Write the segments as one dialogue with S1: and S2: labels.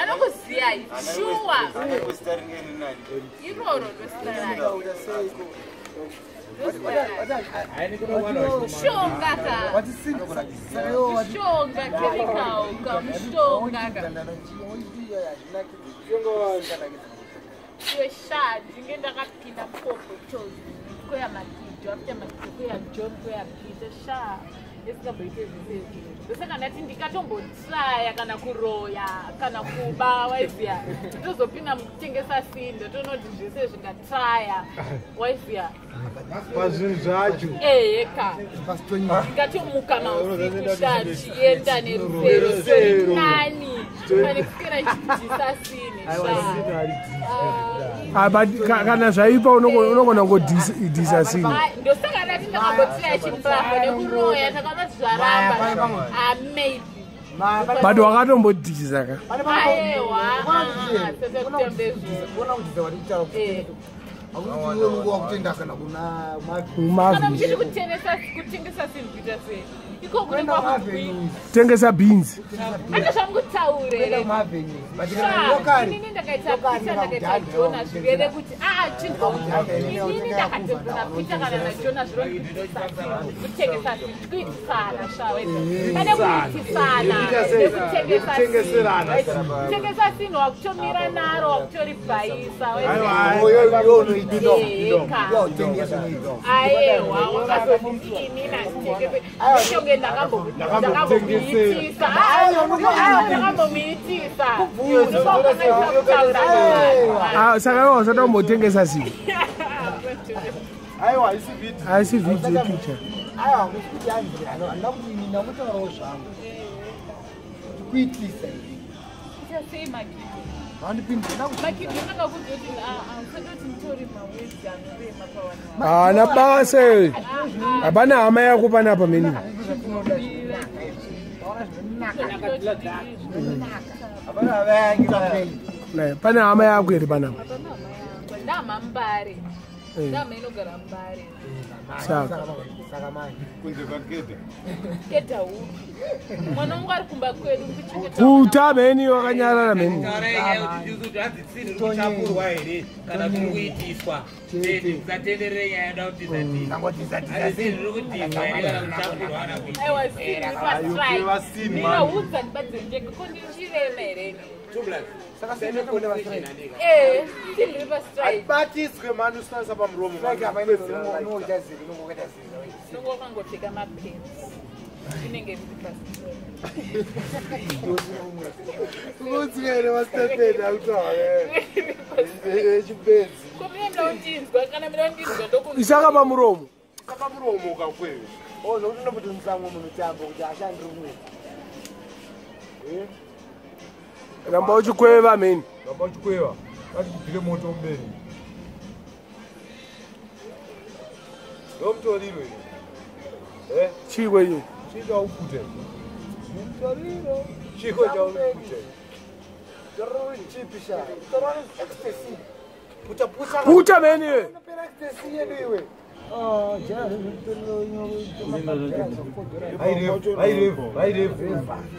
S1: Anokuziyai shuwa iroro ndositarai mushonga ka mushonga chemical ka mushonga ka iwe sha ndinge ndakapinda popo chose kweya makijo after makijo kweya John kweya Peter sha isingamboite zvese izvi. Ndosaka ndati ndikatombotraya kana kuroya kana kuba, waiziya, ndozopinda mukutengesa sindo, tonoti zvese zvingatraya, waiziya.
S2: Pazvinhu zvacho.
S1: Eheka, ndikatomuka mausiku sha ndichienda nerusero zvitori nani pane kuswera ndichidhisa sini sha.
S3: Ah, but kana zvaipa unogona kungodhisa sini.
S1: Ndosaka ndati ndakambotraya chimbavha nekuroya, takaona kuti zvaramba. Ah, maybe.
S3: But wakatombodhisa ka?
S1: Aewa, sese.
S4: Kutenda kana kuna
S1: Kana muchiti kutengesa sinhu kuita sei iko kune kwakuti
S3: Tengesa beans.
S1: Ate zvamukutaure, inini ndakaita Peter, ndakaita Jona, zvireve kuti aa chinzwa, inini ndakatedzana Peter kana naJona, zvirondikutengesa sinhu tikuitisana shawe pane kuitisana nekutengesa sinhu. Tengesa sinhu wakutomira naro, wakutoribhaisa. Aewa, wakazonditi inini handitengese ndechonge ndakambomuitisa, ndakambomuitisa.
S3: Ah, saka iwe usati wambotengesa sini?
S2: Aiwa, haisi video.
S3: Haisi video, picture.
S4: Aiwa, kuti hanzi handina kuti ini ndakutaurawo zvangu kuti kuitisa.
S1: Sei Makidho?
S4: Vandipindira.
S1: Makidho, ndakakudza kuti usati kuti nditori mawedzi anorema pavanhu.
S3: Haana basa, hapana hama yako panapa meni.
S2: Hapana vayangi.
S3: Pane hama yako here panapa?
S1: Ndama Mbare. Ndama inogara Mbare.
S3: Saka
S4: Saka manje
S2: Kunze kwakeda.
S1: Keda upi? Mwana wangu ari kumba kwedu kuchengeta.
S3: Kuta meni, wakanyarara meni.
S5: Taurai nyaya kuti kuti hanzi tsini riri kuchapurwa here kana kuri kuitiswa. Tisatenderere nyaya yoda kuti hanzi tsini riri kudhiswa here kana kuchapurwa kana kuitiswa.
S1: Aiwa, sini
S2: Ayo, sini, man.
S1: pastrike. Ndibadze ndege ko ndichirema here?
S4: Saka sini.
S1: Eh, sini riri pastrike.
S2: Batiswe mani, usinanisa pamuromo.
S1: Nongo wakangopfeka mapants inenge riri pastrike.
S2: Unotsika masitepeni akutaura echibedzi.
S1: Ko mine ndondinzwa, kana mina ndinzwa ndoku
S3: Isaka pamuromo.
S2: Pamuromo ukakweva.
S4: Zvokuti unomboti musamwe munotambo kuti ashandiri kumwe.
S3: Ramba uchikweva meni.
S2: Ramba uchikweva ati kubvire moto mberi ndomutoriro ino.
S3: Chiko icho?
S2: Chii chaupute mutoriro? Chiko chaupute?
S4: Chipi sha? Ecstasy.
S3: Puta meni iwe.
S4: Unopera ecstasy yedu iwe.
S2: Airevu, airevu,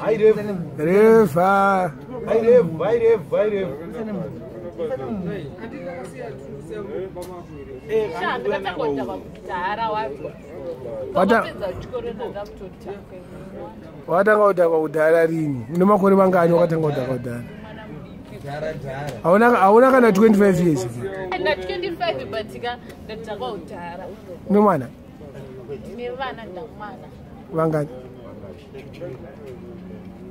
S2: airevu.
S3: Reva.
S2: Airevu, airevu, airevu.
S1: Sha, ndakatangodhakwa kudhara wabva. Pakapedza chikoro ndanda kutodhakwa.
S3: Wakatanga kudhakwa kudhara rini? Une makore mangani wakatanga kudhakwa kudhara? Hauna kana 25 years.
S1: Nda 25, but ka ndadhakwa kudhara.
S3: Une mwana?
S1: Ndine vana, ndamwana.
S3: Vangani?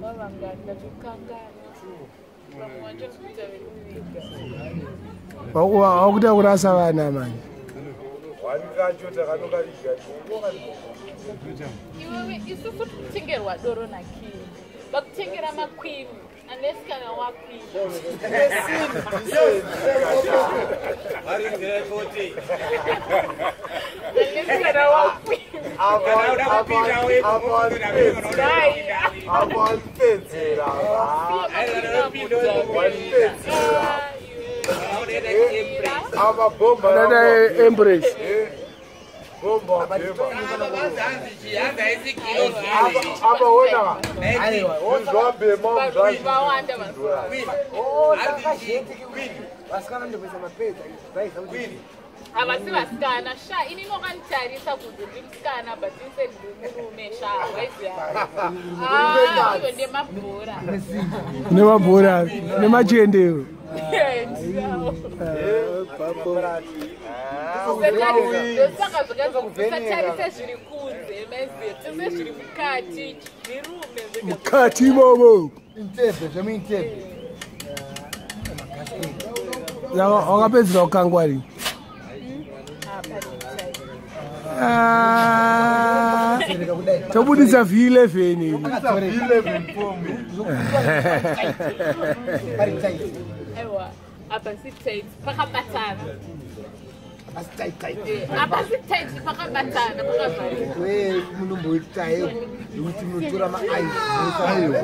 S1: Vavangani? Ndatokanganwa, vamwe vacho ndikuita vekuviga.
S3: Wakuita kurasa vana manje.
S2: Wani kacho takanokariga.
S1: Iwewe, isusu tikutengerwa doro naKini, vakutengera maqueen unless kana waqueen.
S5: Varidzira 40.
S1: Unless kana waqueen.
S5: Kana uda kupinda wepo.
S2: Apo wanipedzera. Wanipedzera. Amabhomba.
S3: Dada Empress.
S2: Bomba bhema.
S5: Hanzi haisi kilo zvayo.
S2: Apa ona.
S4: Aiwa,
S2: Zvabhema zvacho.
S1: Vawanda mazuva.
S4: Vasikana ndokuisa mapedza vaisa kuti
S1: Havasi vasikana sha, ini nokanditarisa kunze ndiri musikana, but inse ndiri murume sha, waiziva. Ah, iyo ndemabhora.
S3: Nemabhora nemachendero.
S1: Ndirawo. Ndosaka zvakanzi usatarise zviri kunze, maiziva, tise zviri mukati, zvirume zvega.
S3: Mukati imomo.
S4: Intebe zvemuintebe.
S3: Saka wakapedzera kukangwa rini? Ah, tobudisa V11 iyi.
S2: V11 form.
S4: Pari tight.
S1: Aiwa, apa si tight, pakabatana.
S4: Asi tight tight.
S1: Apa si tight, pakabatana, pakavharika.
S4: We munomboitayo yekuti munotora maaice.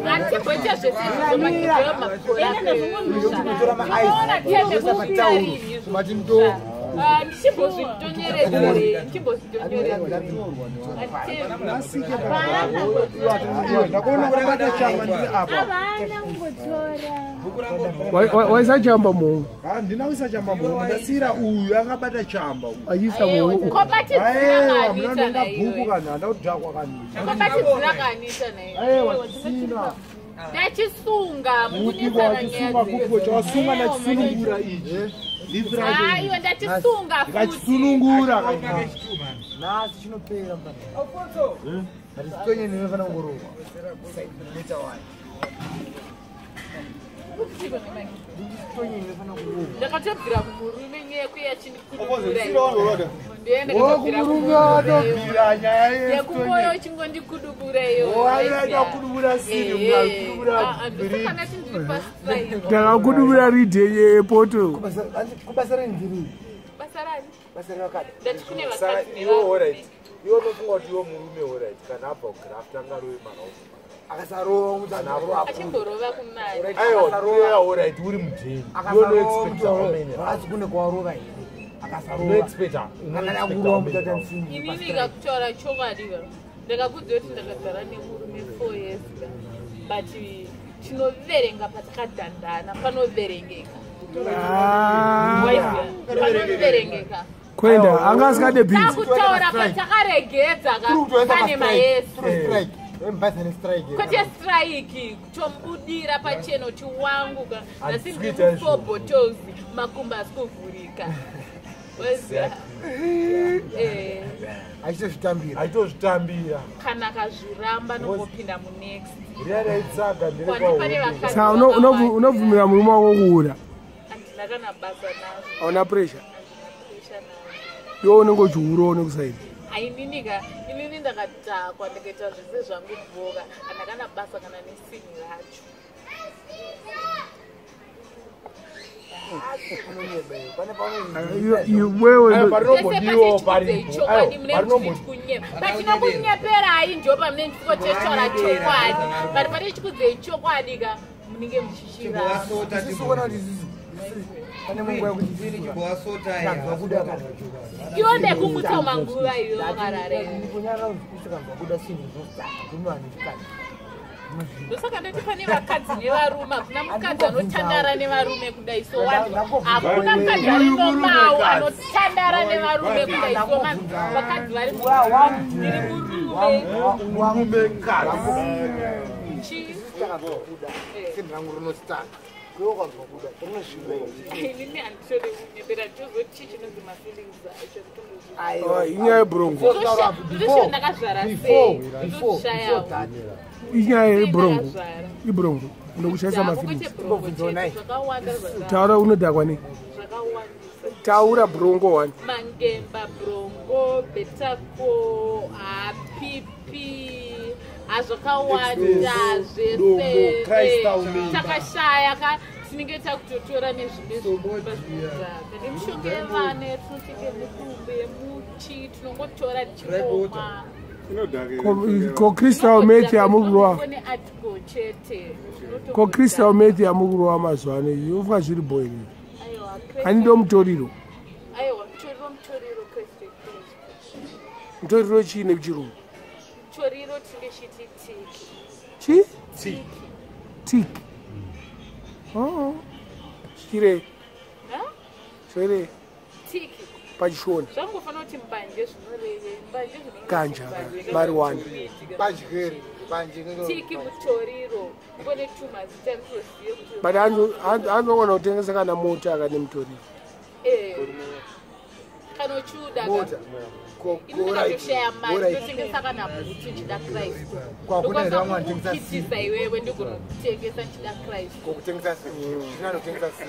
S1: Hatimboita zvese izvozvo, makidheyo mabhora.
S4: Munotora maaice moisa patauro mati ndo
S1: Ndichimbozvitonyeredze, ndichimbozvitonyeredze.
S2: Ndakuona kuti chamba ndiri apa.
S6: Havana kungotora.
S3: Waisa chamba muhomwe?
S2: Handina kuisa chamba muhomwe, ndasiyira uyu akabata chamba uyu.
S3: Achiisa muhomwe.
S1: Kobatidzira
S2: Aiwa,
S1: kaanita
S2: munanonga bhuku
S1: naiwe.
S2: kana handa kudhakwa kani.
S1: Kobatidzira kaanita naiwe.
S2: Aiwa, tisina.
S1: Ndachisunga,
S2: Kuko
S1: mukunetsana
S2: wachisunga
S1: nyaya
S2: kuko chawasunga ndachisunungura ichi. Lifi racho.
S1: Aiwa, ndachisunga futi.
S2: Ndikachisunungura kani.
S4: Nhasi chinopera mupana. Hatitonye ndinofanira kungorohwa. Leta wani. Ndichitonye ndinofanira kurohwa.
S1: Ndakatobvira kumurume nyaya yekuya chindikudubura.
S2: Kumurume watobvira nyaya
S1: Yekumoyo chingondikudubura iyo.
S2: Waida kudubura siri, mukadubura bridge.
S1: Ndosaka ndiri pastrike.
S3: Ndakakudubura ridhe yepoto.
S4: Kubasa rendiri.
S1: Basa rani?
S4: Basa revakadzi.
S1: Ndati kune
S2: Saka
S1: vakadzi
S2: iwe
S1: nevarume.
S2: alright. Iwe unofunga kuti iwe murume alright kana abva kugraft angarove maraoko.
S4: Akasarova muti anarova.
S1: Achimborova kunani.
S2: Aiwa, iwe alright uri mudheni. Iwe
S4: Akasarova
S2: unoexpecta how many?
S4: muti asi kune kwawarova here? Akasarova.
S2: Unoexpecta.
S4: Akada kurova muti atansingi.
S1: Inini kakutaura chokwadi ka, ndakakudza kuti ndakagara nemurume 4 years ka, but tinoverenga patakadhandana, panoverengeka. Waiziva? Panoverengeka.
S3: Kwenda anga asingade bhinzi.
S1: Takutaura patakaregedza ka, pane maesi.
S4: Vemubasa nestrike.
S1: Kwete strike, kutomubudira pachena kuti wangu ka, nhasi ndiri
S2: Handisi kuita
S1: ku 4 bottles, makumbo asi kuvhurika. Waiziva? Eh.
S4: Achitozvitambira.
S2: Achitozvitambira.
S1: Kana akazviramba nongopinda munext.
S2: Riya raitsaga ndere
S1: Kwani pane
S2: kwahope.
S1: vakadzi
S3: Saka
S1: vakawanda.
S3: unobvumira murume wako kuura?
S1: Handina kana basa nazvo.
S3: Hauna pressure?
S1: Handina pressure nazvo.
S3: Iwe unenge uchiurawo nekusaidi.
S1: Ainini ka, inini ndakadhakwa, ndikaita zvese zvangu bhoka, handina kana basa kana nesinhi racho.
S3: Iwewe
S2: Parinombodiwawo paripo.
S1: Chokwadi
S2: Aiwa,
S1: mune
S2: parinombo
S1: muchiti patinokunyeperai ndio pamune ndichikochechora chokwadi, but pane chikudzei chokwadi ka, munenge muchichiramba.
S4: Isusu kuona kuti isusu pane munguva yekuti isusu kanzwa kuda kana
S1: Iwe ndekumutsa manguva iwe wakarara.
S4: kunyara kuti kanzwa kuda sinhu zvinostaka kuno vanhu chikadzi.
S1: Ndosaka ndati pane vakadzi nevarume, hakuna mukadzi anotandara nevarume kudai so wanhu, hakuna mukadzi ari nomawo anotandara nevarume kudai so vanhu, vakadzi vari ndiri murume.
S2: Murume kadzi.
S1: Chi
S4: Takanzwa kuda sinhu rangu rinostaka kuiwe ukanzwa kuda rinosviba.
S1: Inini handitode kunyepera, ndozoti chii chinonzi mafeelings acho nditombozvi
S3: Ah, inyaya yebrongo.
S1: Ndosho ndakazvara sei, ndozvishayawo.
S3: Inyaya yebrongo.
S1: Ndakazvara.
S3: Ibrongo ndokushaisa
S1: Kwete
S3: mafeelings.
S1: brongo chete, zvakawanda
S3: Taura unodhakwa nei?
S1: zvakawandisa.
S3: Taura brongo wani.
S1: Mangemba, brongo, betako, hapipi, hazvakawanda zvese.
S2: Dombo, Crystal meth.
S1: Takashaya ka, tinenge takutotora nezvimwe zvinomba zvinodhaka nemishonga yevana yatinotenge mukumbe yemuchi, tinongotora tichingomwa.
S3: Ko crystal meth yamukurova?
S1: Nearticle chete.
S3: Ko crystal meth yamukurova mazuva ano iyi ufunga zviri boy here?
S1: Aiwa.
S3: Ani ndo mutoriro.
S1: Aiwa, mutoriro, mutoriro, crystal.
S3: Mutoriro chii nechirungu?
S1: Mutoriro tinge chiti tiki.
S3: Chi? Tiki. Oh. Chire. Chire.
S1: Tiki.
S3: Pachishona.
S1: Zvangofanira kuti mbanje zvinoreve. Mbanje zvinoreve.
S3: Ganja, marijuana.
S4: Badyeri, banje.
S1: Tiki mutoriro. Ngone tumazita ndinoziye kuti.
S3: But anogona kutengesa kana mota kana mutoriro.
S1: Eh. Kana uchiuda.
S4: Mota.
S1: Inokatoshaya mari ndotengesa kana bhutsu nchida Christ.
S4: Kwakuna here vamwe vanotengesa
S1: Ndokwanisa iwewe ndigona kutengesa nchida Christ.
S2: Kokutengesa sei? Chinanotengesa sei?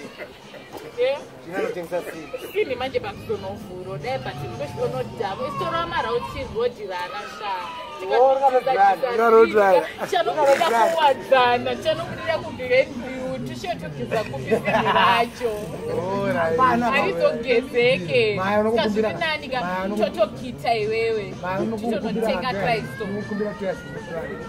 S1: Eh?
S2: Chinanotengesa sei?
S1: Sini manje pakuzonovhuro dai but ndosvionodhavo isitora marauti rodhirana sha. Chanokudira kuwadzana, chanokudira kuGlenview, tishetogeza kupi sini racho. Harizogezeke. Saka zviri nani ka totokita iwewe. Titonotenga Kristu.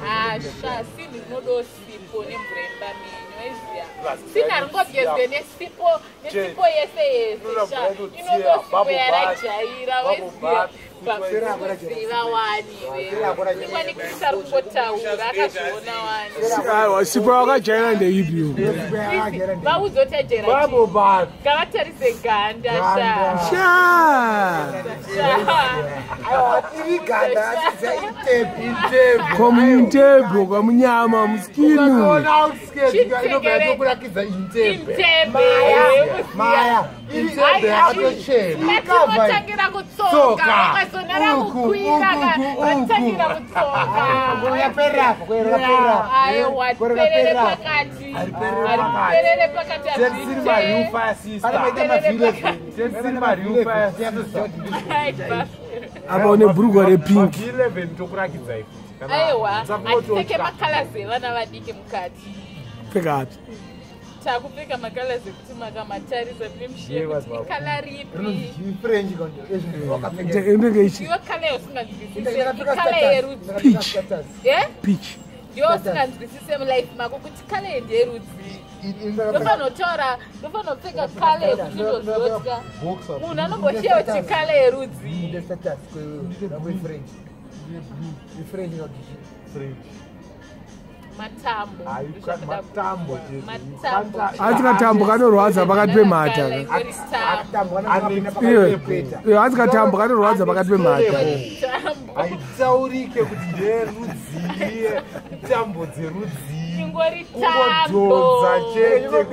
S1: Asha, sini rinodo sipo nemvura yemba menyu, waiziya. Sini haringogezwe nesipo, nesipo yese yese sha. Inodo sipo yarajaira, waiziya. Ziva wani iwewe. Ikwani Kristu ari kungotaura, akazviona wani.
S3: Sipo wakajaira ndeipi?
S1: Vauzotajaira. Ngavatarise ganda sha.
S3: Sha.
S4: Aiwa, iri ganda atidza itepe.
S3: Komuntebho kwamunyama muskini.
S2: Ukaona outskirt inobva yatokurakidza intebe.
S1: Intebe.
S4: Maya,
S2: Intebe yakatochena.
S1: Tinotangira kutsoka, vakazonara kukwira, vatangira kutsoka.
S4: Kweraperako, kweraperako.
S1: Aiwa, perere pakati. Perere pakati
S2: Setsiri mareal fire sister. Setsiri mareal fire sister.
S3: Apa une bhurugwa repink.
S2: 11 tokurakidzai futi.
S1: Aiwa, hatipfeke makalazi evana vadiki mukati.
S3: Pfeka api?
S1: Takupfeka makalazi ekuti makamatarisa mune mushiye kuti ikala ripi.
S3: Inenge ichi
S1: Ndiyo kala yausinganzwisise, ikala yerudzi.
S3: Peach.
S1: Eh?
S3: Peach.
S1: Ndiyo usinganzwisise mulife mako kuti kala iyi ndeyerudzi. Ndofanotaura, ndofanopfeka kala yekuti ndozotya. Munhu anomboshiya kuti kala yerudzi. Matambo.
S2: Matambo.
S1: Matambo.
S3: Asi katambo kanorwadza pakati pemhata. Iwe, iwe, asi katambo kanorwadza pakati pemhata.
S2: Haitaurike kuti ndeyerudzii, tambo dzerudzii.
S1: Ingori tambo.
S2: Kungodhonza chete,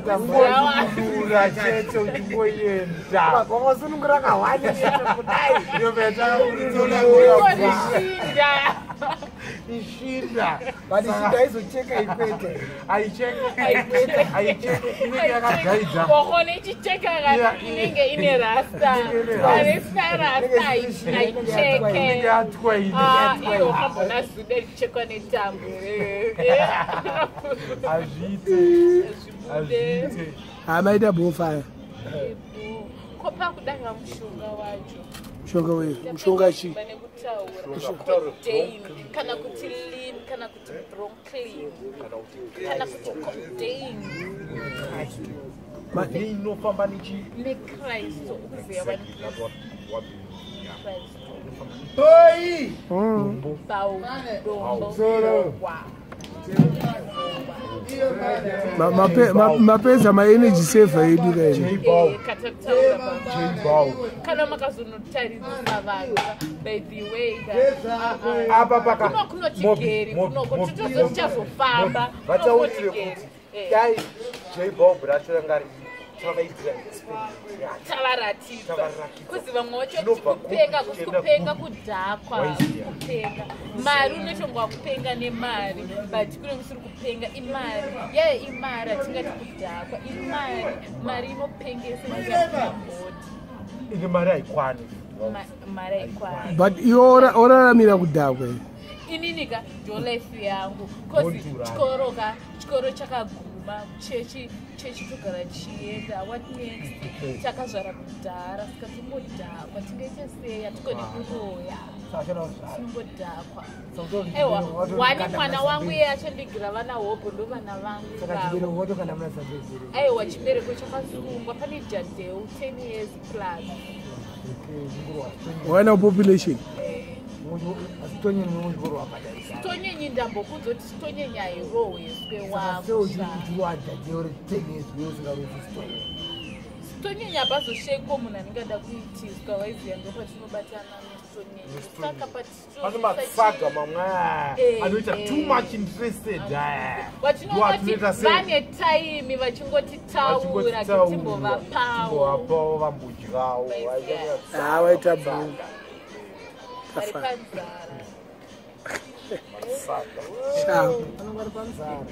S2: kungodhura chete uchingoenda.
S4: Wakasunungura kahwani chete kudai.
S1: Ingori shinda.
S2: Ishinda.
S4: But ishinda izocheka ikwete.
S2: Aicheke, aicheke, inenge yakagaidha.
S1: Ogona ichicheka kana inenge ine rasta. Kana isina rasta aicheke.
S2: Inenge yatwaina.
S1: Ah, iwe wakambona zuda richichekwa netambo.
S2: Hazviite. Hazviite.
S3: Hamaita bonfire.
S1: Ko pakudanga mushonga wacho.
S3: Mushonga wei? Mushonga chi?
S1: Nekutaura. Codeine, kana kuti lean, kana kuti bronclean, kana kuti codeine.
S2: Inofamba nechi
S1: NeChrist, ukuziya vanhu Christ.
S4: Oi!
S1: Bau, dombo,
S4: Solo.
S1: wa.
S3: Mapedza maenergy saver edu kaini.
S1: Eh, katakutaura baba. Kana makazonotarisisa vanhu by the way
S2: Apa paka
S1: kuno kunotigeri kunoko titozo tichazofamba
S2: Vataurire
S1: kunokotigeri
S2: kuti dai J-Bob racho ranga riri tavaitira experiment yacho.
S1: tavaratidza
S2: Tavaratidza.
S1: kuzi vamwe vacho kuti
S2: Zvinobva
S1: kupenga
S2: kupi
S1: kusi
S2: kuenda
S1: kupenga
S2: kupi.
S1: kudhakwa
S2: Waiziya.
S1: kupenga mari unochongwa kupenga nemari but kune kusiri kupenga imari yaye imari hatingati kudhakwa imari mari inopengesa mbodi
S2: Ine mari haikwani.
S1: mari haikwani
S3: But iwe oraramira kudhakwa.
S1: ininika ndo life yangu cause chikoro ka chikoro chakaguma chechi chechi togara chienda what next takazvara kudhara saka tingodhakwa tingaite sei hatigoni kuroya tinongodhakwa aiwa wani mwana wangu iye achandigira vana hobho ndo vana vangu ivavo. Aiwa chibereko chakasungwa pane jadheu 10 years plus.
S3: Wakaenda kupopulation.
S4: Asitonyenyi muchikoro wabhadharisa.
S1: Sitonyenyi ndambokuudza kuti sitonyenyi hairohweswe wakusha. Sitonyenyi hapazoshekwo munhu anenge ada kuitiswa, waiziva, ndopatinobatana nesitonyenyi, saka
S2: Pane matsaga mamwe aya anoita too much interested aya.
S1: Vatinongoti
S2: Ndoatinoita sei?
S1: vane taimi vachingotitaura, titimbovapawo.
S2: Timbovapawo vambodyawo.
S3: Ah, waita bhuru.
S1: Vari panzara.
S3: Sharp.
S4: Vanenge vari panzara.